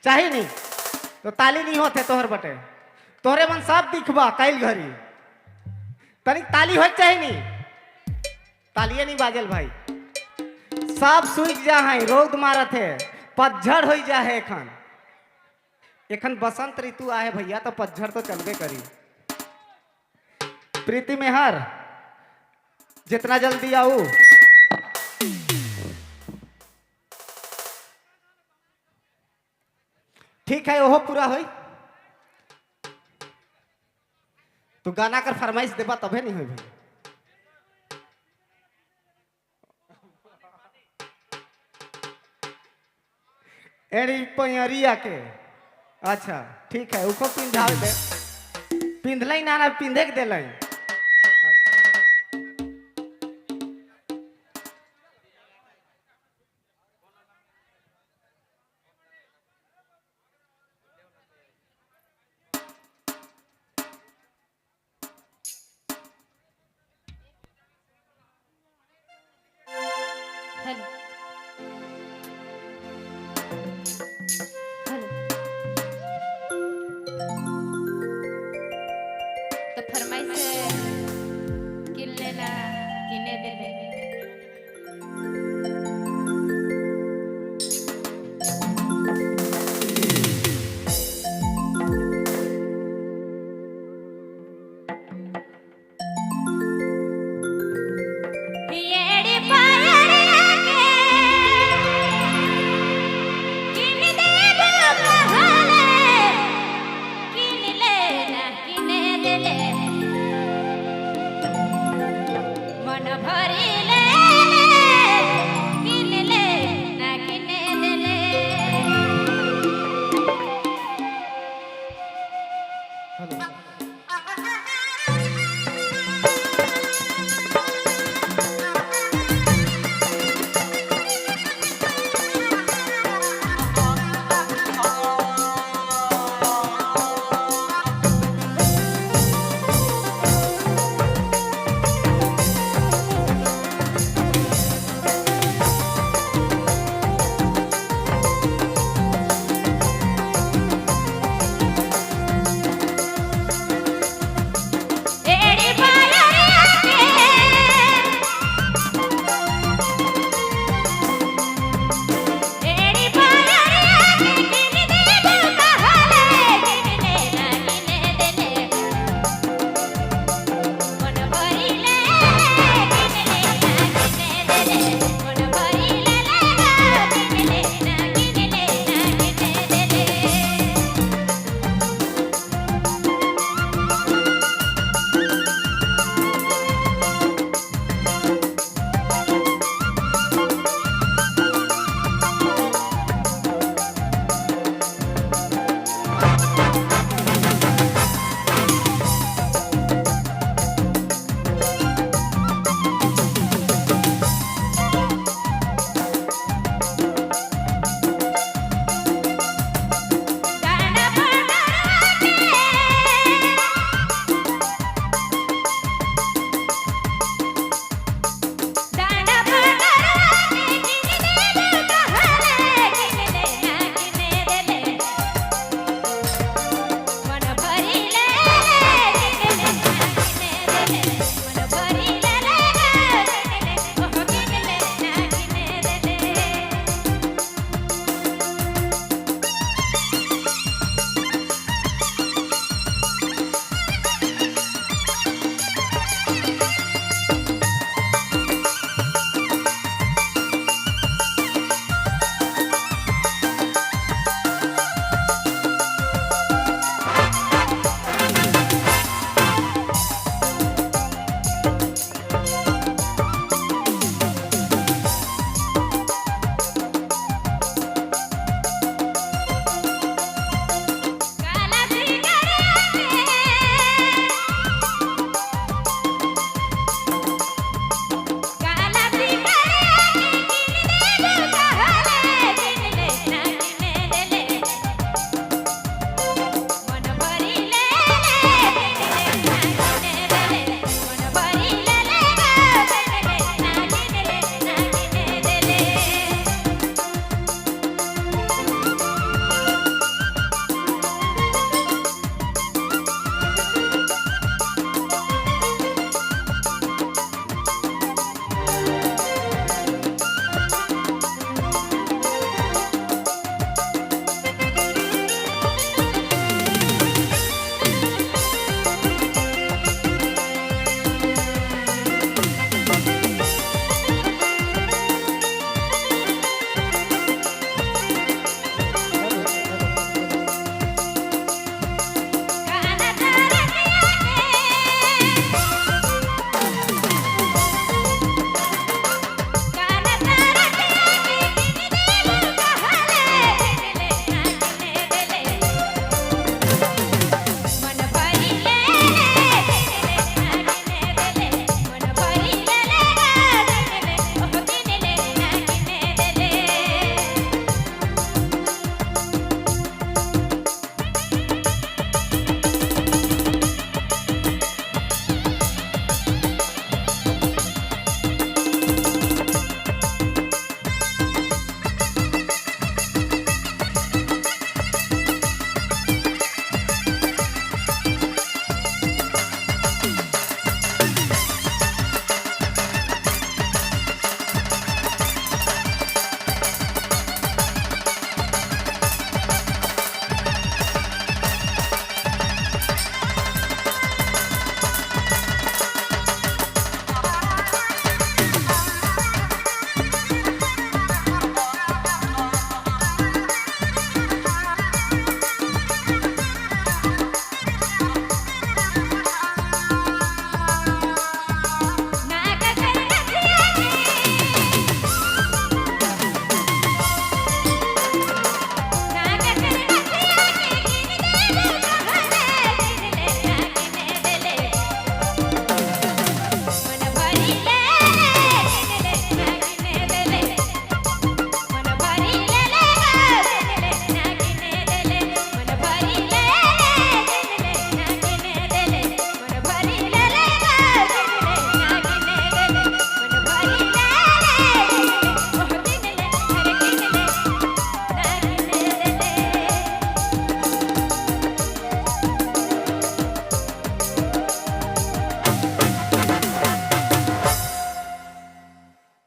चाही नहीं तो ताली नहीं होते तोहर बटे, तोहरे मन सब दिखबा काइल घरी, तनिक ताली हो चाही नहीं, तालिए नहीं बाजल भाई। सब सूख जा है, रौद मारत है, पतझड़ हो जा है। एखन एखन बसंत ऋतु आए भैया तो पतझड़ तो चलबे करी। प्रीति मेहर जितना जल्दी आऊ। ठीक है, ओहो पूरा होई। तू गाना कर फरमाइश देबा तबे नहीं होई भाई। एड़ी पैरिया के, अच्छा ठीक है, उको पिंधावे दे, पिंधलई ना ना पिंधे के देलई। हेलो हेलो, तो फरमाइश है किन लेना किने देले। एड़ी पायरिया के किन देबो कहले, किन लेना किने देले, मन भर